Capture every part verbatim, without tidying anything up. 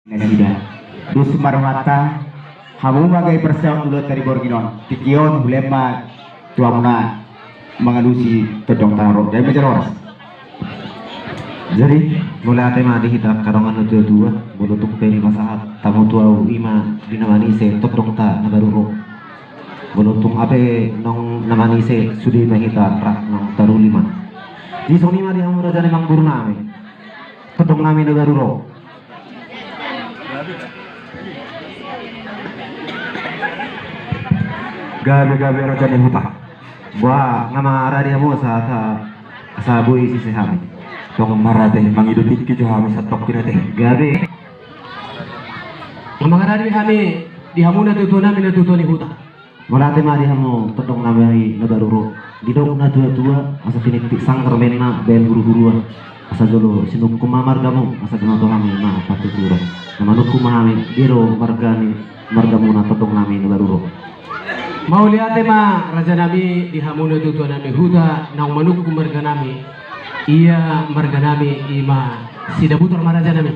Nasida. Dos ma rohanta, hamu ma gabe parsaut ulaonta di borngin on. Tingki on hulehon ma tu hamuna mangalusi tondongta on. Gabe ma jala horas. Jadi, mauliate ma di hita angka dongan na tuatua, molo tung pe dipasahat hamu tu ahu, i ma di na manise tondongta na baru ro. Molo tung hape naung na manise, sude ma hita rap naung taruli ma. Jadi songon i ma di hamu raja ni amangboru nami, tondong nami na baru ro. Gabe, gabe raja ni huta. Boha, nga maradi hamu asa, asa, asa boi sise hami. Tong maradi, mangido tingki jo hami satongkin ate. Gabe. Nga maradi hami di hamu na tuatua nami, na tuatua ni huta. Mauliate ma di hamu tondong nami na baru ro. Didok na tuatua, asa tiniptip sanggar ma inna, bahen huruhuruan. Asa jolo sinungkun ma margamu, asa binoto hami ma pantuturan. Na manungkun ma hami, dia do marga ni, margamuna tondong nami na baru ro. Mauliate ma raja nami di hamu na tuatua nami huta, naung manungkun marga nami. Ia marga nami i ma Sidabutar ma raja nami.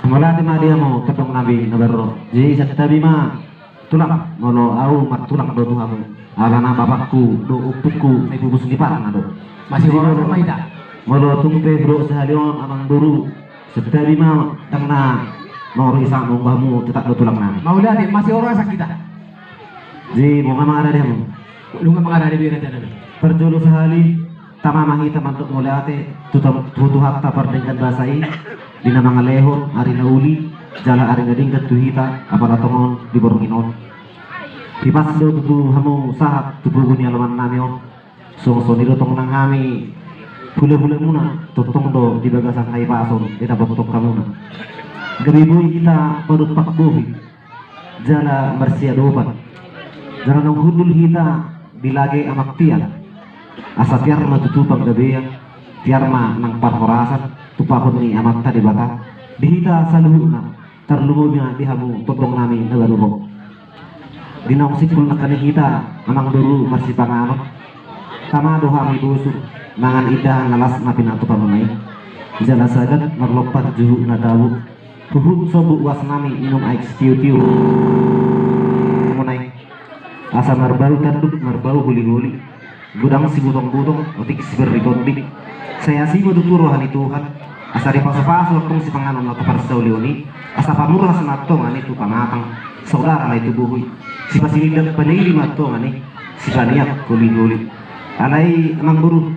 Mauliate ma di hamu tondong nami na baru ro. Jadi santabi ma tulang, molo ahu martulang do tu hamu. Alana bapakku dohot ompungku, sai pupus ni parna do. Masihol ma hita. Molo tung pe hudok sahali on amangboru, santabi ma, ndang na maro i, sahat ma hamu tetap do tulang nami. Mauliate, masihol ma hita. Jadi, boha, nga maradi hamu? Nunga maradi be raja nami. Parjolo sahali, tama ma hita mandok mauliate tu, tu, tu Tuhanta pardenggan basa i, di na mangalehon ari na uli jala ari na denggan tu hita, apala tongon di borngin on. Hipas do tutu hamu sahat tu pogu ni alaman nami on. Songon i do tong nang hami hulahulamuna, tongtong do di bagasan hahipason didapot hamuna. Gabe boi hita padompak bohi jala marsiadopan. Jala naung hundul hita di lage amang tiang, asa tiar ma tutu panggabean, tiar ma nang parhorasan, tumpahon ni Amanta Debata di hita saluhutna, tarlumobi ma di hamu tondong nami na baru ro. Di naung simpul nangkin hita amangboru marsipanganon, tama do hami bosur mangan indahan na las na pinatupamuna i. Jala sagat marlompan juhut na tabo, huhut sombuk uas nami minum aek sitiotio muna i. Asa marbau tanduk, marbau holiholi, godang sibutongbutong, otik siberri tondi. Sai asi ma tutu roha ni Tuhan, asa dipasupasu antong sipanganon na taparsaulihon i, asa pamurnas ma antong i tu pamatang, saudara ma i tu bohi, sipasinindak panili ma antong i, sipaniak holiholi. Alai amangboru,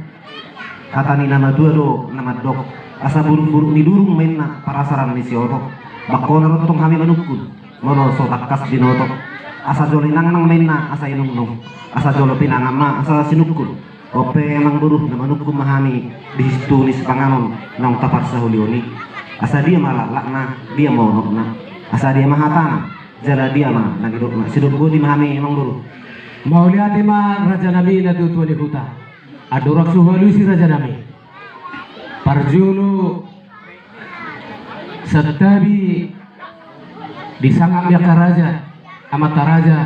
hata ni na matua do na mandok, asa burukburuk ni durung ma inna parasaran ni sioto. Bangkona do tong hami manungkun, molo so tangkas binoto. Asa jolo inangnang ma inna asa inungnung, asa jolo pinangan ma asa sinungkun. On pe amangboru, na manungkun ma hami di situ ni sipanganon naung taparsaulihon i. Asa dia ma laklakna, dia ma unokna, asa dia ma hatana, jala dia ma na nidokna. Sidok boti ma hami amangboru. Mauliate ma raja nami na tuatua ni huta. Andorang so hualusi raja nami, parjolo santabi di sangap ni angka raja, amanta raja,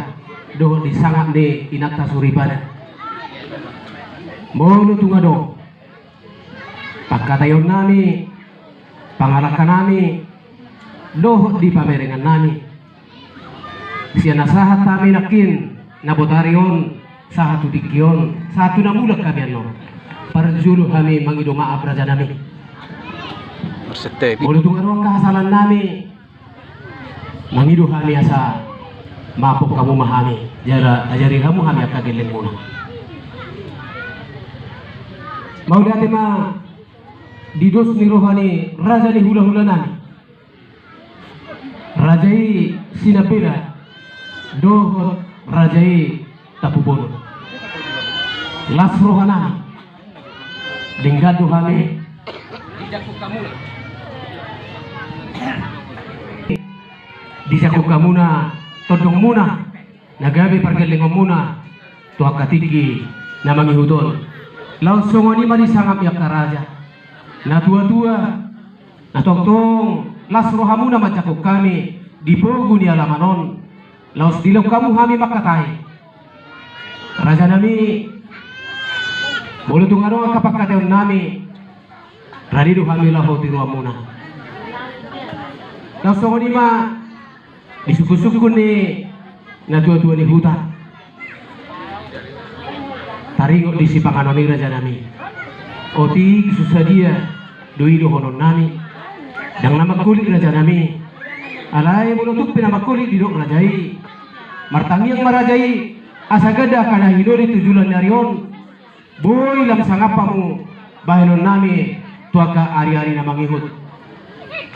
dohot di sangap ni inanta soripada. Molo tung adong pangkataion nami, pangalangka nami, dohot di pamerengan nami, sian na sahat hami nangkin na botari on, sahat tu tingki on, sahat tu na mulak hami annon, parjolo hami mangido maaf raja nami. Molo tung adong angka hasalaan nami, mangido hami asa maaphon hamu ma hami, jala ajari hamu hami angka gellengmuna. Mauliate ma di dos ni roha ni raja ni hulahula nami, raja i Sinambela dohot raja i Tampubolon. Las roha nami, denggan do hami dijangkon hamuna tondongmuna na gabe pargellengonmuna tu angka tingki na mangihut on. Laos songon i ma di sangap ni angka raja, na tuatua, na tongtong las rohamuna manjangkon hami di pogu ni alaman on. Laos dilehon hamu hami mangkatai. Raja nami, molo tung adong angka pangkataion nami, rade do hami laho tiruanmuna. Laos songon i ma di sungkun-sungkun ni natuatua ni huta. Taringot di sipanganon i, rajanami. Otik so sadia do i dohononnami. Ndang na mangkolit, rajanami. Alai molo tung pe na mangkolit didok raja i, martangiang ma raja i, asa ganda angka na hinoli tu joloan ni ari on, boi lam sangap hamu bahenonnami tu angka ari-ari na mangihut.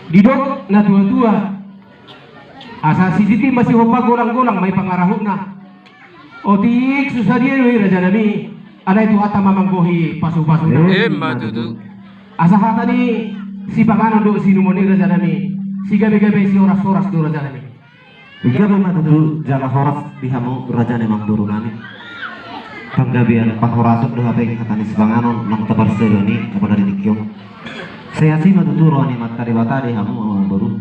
Didok natuatua, asa sititi masihompa, golang-golang ma i pangarahutna. Otik so sadia do i, rajanami. Alai Tuhanta ma manggohi pasu-pasuna. Emma tutu. Asa hata ni sipanganon dohot siinumon i, rajanami, sigabe-gabe, sihoras-horas do, rajanami. Gabe ma tutu jala horas di hamu raja ni amangborunami. Panggabean, parhorasan do hape hata ni sipanganon naung taparsadaan i, apala di tingki on. Sai asi ma tutu roha ni Amanta Debata di hamu, amangboru.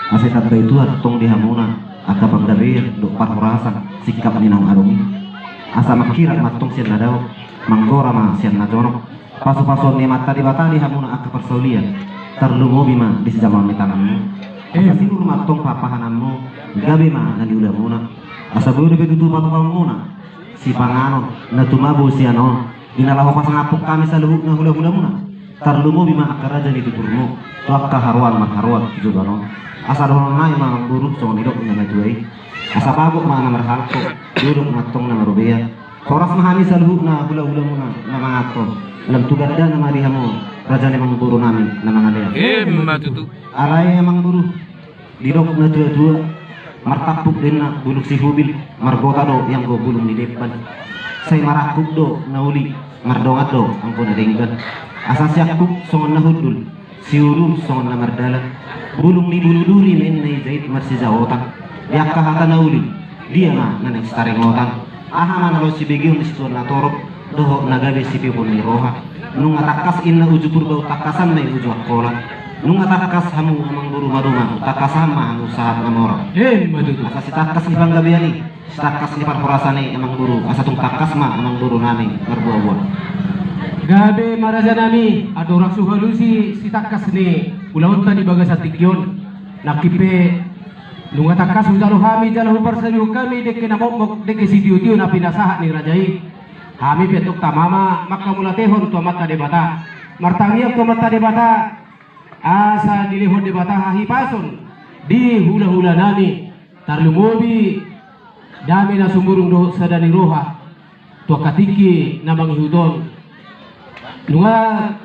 Asa itambai Tuhan tong di hamuna angka panggabean dohot parhorasan singkap ni naung adong i. Asa mangkirap ma tong sian na dao, manggora ma sian na jonok. Pasu-pasuon ni Amanta Debata di hamuna angka parsaulian, tarlumobi ma di sijamaon ni tanganmu. Asa sinur ma tong pahanpahananmu, gabe ma na niulamuna. Asa boi dope tutu patupaonmuna sipanganon na tumabo sian on, di na laho pasangaphon hami saluhutna hula-hulamuna. Tarlumobi ma angka raja ni tuturmu tu angka haroan marharoan tu joloan on. Asa dohonon nami ma, amangboru, songon nidok ni natuatua i. Asa bagot ma na marhalto, dolok ma tong na marrobean. Horas ma hami saluhutna hula-hulamuna na manganhon, lam tu gandana ma di hamu raja ni amangborunami na mangalean. Emma tutu. Alai, amangboru, didok natuatua, martampuk do inna bulung sihubil, margota do ianggo bulung ni demban. Sai marangkup do na uli, mardongan do anggo na denggan. Asa siangkup songon na hundul, siudur songon na mardalan. Bulung ni bulu duri ma inna i jait marsijaotan. Di angka hata na uli, dia ma na naeng sitaringotan? Aha ma na laho sibegehon ni situan na torop dohot na gabe sipeopon ni roha? Nunga tangkas inna uju Purba, tangkasan ma i uju Angkola. Nunga tangkas hamu, amangboru, maduma, tangkasan ma hamu sahat na mora. Emma tutu. Asa sitangkas ni panggabean i, sitangkas ni parhorasan i, amangboru, asa tung tangkas ma amangborunami marboaboa. Gabe ma, rajanami. Andorang so hualusi sitangkas ni ulaonta di bagasan tingki on, nangkin pe nunga tangkas hujalo hami jala huparsadihon hami dengke na mokmok, dengke sitiotio na pinasahat ni raja i. Hami pe tong tama ma manghamauliatehon tu Amanta Debata, martangiang tu Amanta Debata, asa dilehon Debata hahipason di hula-hulanami, tarlumobi dame na sumurung dohot sada ni roha tu angka tingki na mangihut on. Nunga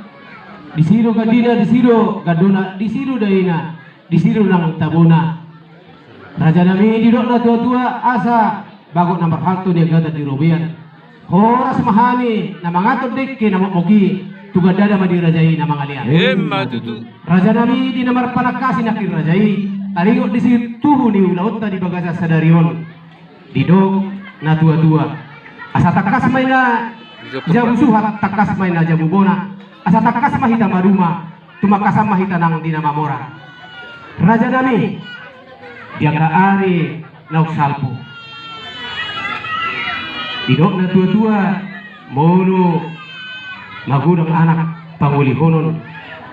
disi do gandina, disi do gandona, disi do daina, disi do nang tabona. Rajanami, didok natuatua, asa bagot na marhalto nian gata di robean. Horas ma hami na manganhon dengke na mokmok i tu gandana ma di raja i na mangalean. Emma tutu. Rajanami, di na marpanangkasi nangkin raja i, taringot di situhu ni ulaonta di bagasan sadari on, didok natuatua, asa tangkas ma i na jabu suhat, tangkas ma i na jabu bona, asa tangkas ma hita maduma, tumangkasan ma hita nang di na mamora. Rajanami, di angka ari naung salpu, didok natuatua, molo magodang anak pangolihonon,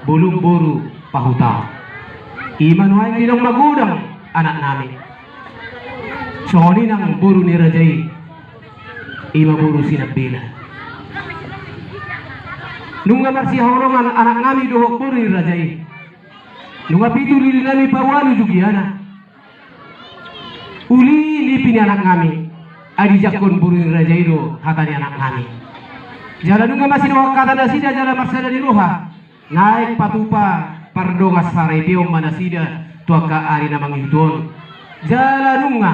bolon boru pahutaon. I ma nuaeng di naung magodang anaknami. Songon i nang boru ni raja i, i ma boru Sinambela. Nunga marsihaholongan anaknami dohot boru ni raja i. Nunga pitu lilinami, paualu jugiana. Uli nipi ni anaknami, ai dijangkon boru ni raja i do hata ni anaknami. Jala nunga masidohot hata nasida jala marsada ni roha, naeng patupa pardongan saripeon ma nasida tu angka ari na mangihut on. Jala nunga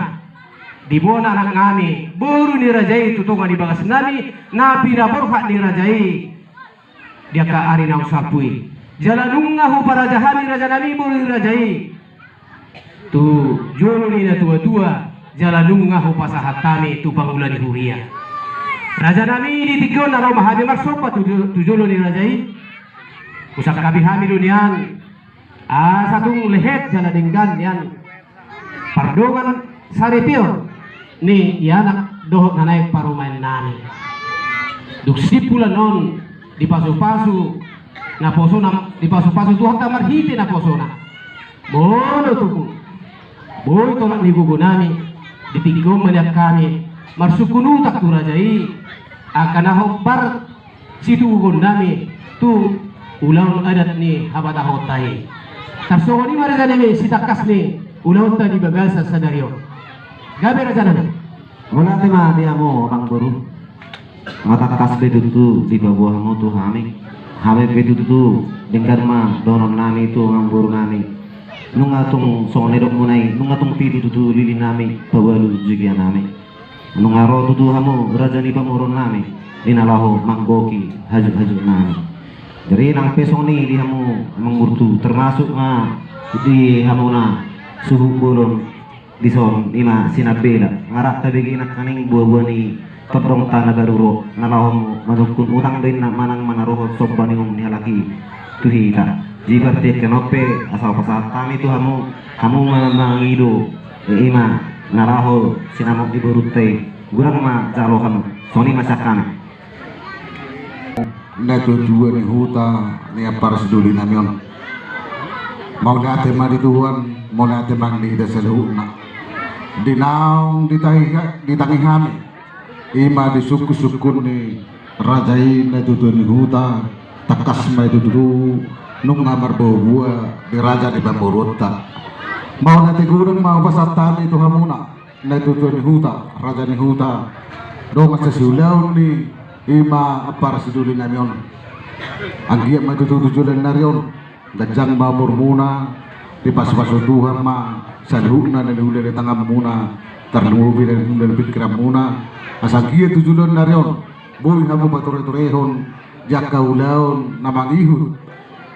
diboan anaknami, boru ni raja i, tu tonga ni bagasnami na pinaborhat ni raja i di angka ari naung salpu i. Jala nunga huparaja hami, rajanami, boru ni raja i, tu jolo ni natuatua, jala nunga hupasahat hami tu pangula ni huria. Rajanami, di tingki on na ro ma hami marsomba tu jo-, tu jolo ni raja i. Husangkapi hami do nian, asa tung lehet jala denggan nian pardongan saripeon ni anak dohot na naeng parumaennami. Dung simpul on dipasupasu naposona, dipasupasu Tuhanta marhite naposona. Molo tung boi tolap ni gogo nami, di tingki on malihat hami marsungkun utak tu raja i, angka na hombar situhuton nami tu ulaon adat ni habatahonta i. Tarsongon i ma raja nami sitangkas ni ulaonta di bagasan sadari on. Gabe raja nami. Mauliate ma di hamu amangboru. Matangkas be tutu dipaboa hamu tu hami. Hami pe tutu denggan ma dohonon nami tu amangboru nami. Nunga tung songon na nidokmuna i, nunga tung pitu tutu lili nami, paualu juggia nami. Nunga ro tutu hamu raja ni pamoruon nami di na laho manggohi hajutjut nami. Jadi nang pe songon i di hamu amangboru, termasuk ma di hamuna suhut bolon dison, ima si Nambela. Nga rap tabege nangkaning boaboa ni tondongta na baru ro, na laho manungkun utang do inna manang manaruhon somba ni uhum ni halak i tu hita. Jadi partingkian on pe asa hupasahat hami tu hamu, hamu ma mangido, e, ima na laho sinamot ni borunta i. Godang ma jalo hamu. Songon i ma sian hami. Natuatua ni huta ni ampara sidoli nami on. Mauliate ma di Tuhan, mauliate ma di hita saluhutna. Di naung di tangi, di tangi hami, ima di sungkunsungkun ni raja i natuatua ni huta, tangkas ma i tutu nunga marboaboa di raja ni pamoruonta. Mauliate godang ma hupasahat hami tu hamuna. Natuatua ni huta, raja ni huta, dongan sasiulaon ni ima ampara sidoli nami on. Anggiat ma tutu tu joloan ni ari on ganjang ma umurmuna, dipasupasu Tuhan ma saluhutna na niula ni tanganmuna, tarlumobi na niula ni pingkiranmuna, asa anggiat tu joloan ni ari on boi hamu patureturehon di angka ulaon na mangihut,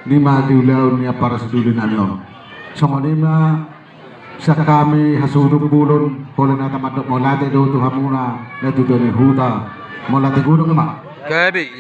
ima di ulaon ni ampara sidoli nami on. Songon i ma sian hami hasuhuton bolon, holan hata mandok mauliate do tu hamuna natuatua ni huta. Mauliate godang ma. Gabe.